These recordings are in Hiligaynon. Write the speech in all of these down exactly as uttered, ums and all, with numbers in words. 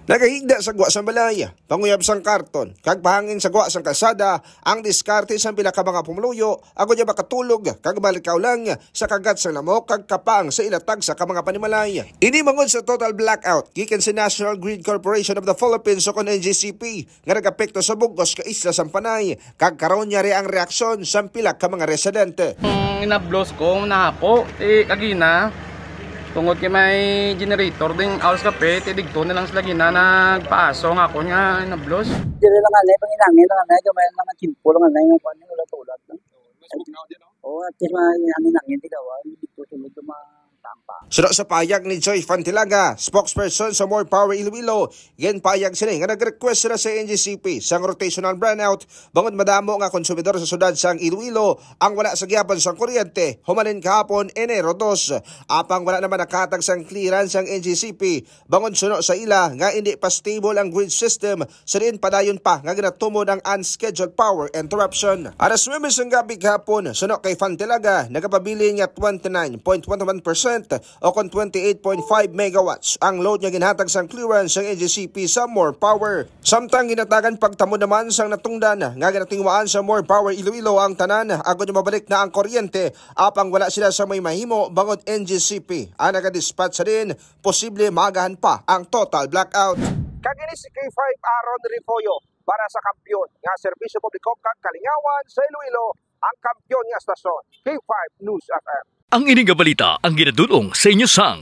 Nagahigda sa gwa sang balay, panguyab sang karton, kag pahangin sa gwa sang kalsada ang diskarte sang pila ka mga pumuluyo, agod nga makatulog kag malikaw lang sa kagat sang lamok kag kapaang sa ila tagsa ka mga panimalay. Ini bangod sa total blackout gikan sa National Grid Corporation of the Philippines, o kon N G C P, nga nagapekto sa bug-os nga isla sang Panay, kag karon yari ang reaksyon sang pila ka mga residente. Ang inablos ko, nahapo, ti kagina, tungod kay may generator ding aos kape, ti digto na lang sila gina nagpaaso nga ako nga inablos. Diri lang anay, panginangin lang anay, gamay lang ang timpo lang anay, nga kuwan, ulat-ulat lang. Oo, at least may hangin-hangin, di daw, ah, dito, sulod yung mga tampa. Suno sa pahayag ni Joy Fantilaga, spokesperson sa More Power Iloilo, ginpahayag sini nga nag-request sila sa N G C P sang rotational brownout bangod madamo nga konsumidor sa siyudad sang Iloilo ang wala sa gihapon sang kuryente humalin kahapon, Enero dos. Apang wala naman nakahatag sang clearance ang N G C P bangod suno sa ila nga indi pa stable ang grid system, sa diin padayon pa nga ginatumod ang unscheduled power interruption. Alas nuebe sang gabi kahapon, suno kay Fantilaga, nagapabilin nga twenty-nine point one one percent o kon twenty-eight point five megawatts ang load nga ginhatag sang clearance sang N G C P sa More Power. Samtang ginhatagan pagtamod naman sang natungdan nga ginatinguhaan sa More Power Iloilo ang tanan agod mabalik na ang kuryente, apang wala sila sa may mahimo bangod N G C P ang nagadispatch sa diin posible maagahan pa ang total blackout. Kag ini si K five Aaron Refollo para sa Kampiyon nga Serbisyo Publiko kag Kalingawan sa Iloilo, ang kampiyon nga estasyon, K five News F M. Ang ini nga balita ang ginadul-ong sa inyo sang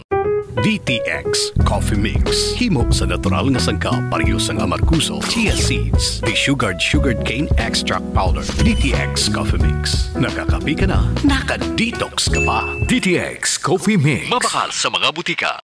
D T X Coffee Mix. Himo sa natural nga sangkap, pareho sang amargoso, chia seeds, desugared sugarcane extract powder. D T X Coffee Mix. Nakakape ka na, naka-detox ka pa. D T X Coffee Mix. Mabakal sa mga butika.